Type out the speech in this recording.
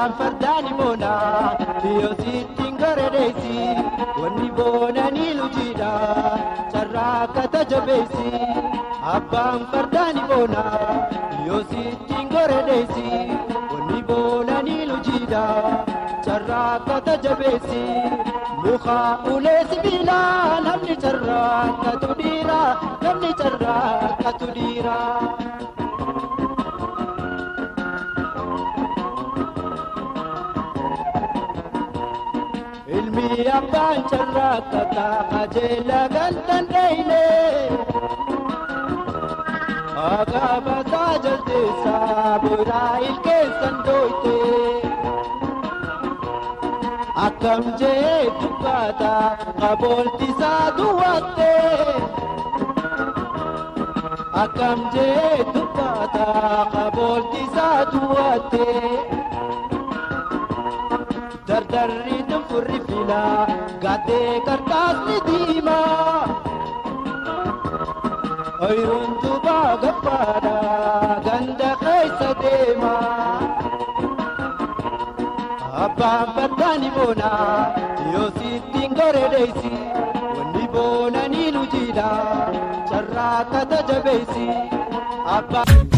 Abbaan fardaani boona yoo sittiin garedeessi wanni boonanii lujiidha carraa akka tajabeessi. Abbaan fardaani boona yoo sittiin garedeessi wanni boonanii lujiidha carraa akka tajabeessi. Muka ulee sibiilaa namni carraa akkatu dhiira namni carraa akkatu dhiira. Ilmi abbaan carraa qajeela galtan dheeyne. Agaabataa jaldeessaa boolaa ilkeessan dooyte. Akkam jee dubbata qabooltisaa duwwatte. Akkam jee dubbata qabooltisaa duwwatte. Dardarri dunfurri filaa gaaddee qarxaasni diimaa. Oyiruun dubaa gabbaadha ganda keessa deema. Abbaan fardaani boona yoo sittiin goredeessi wanni boonanii lujiidha carraa akka tajabeessi. Abbaan.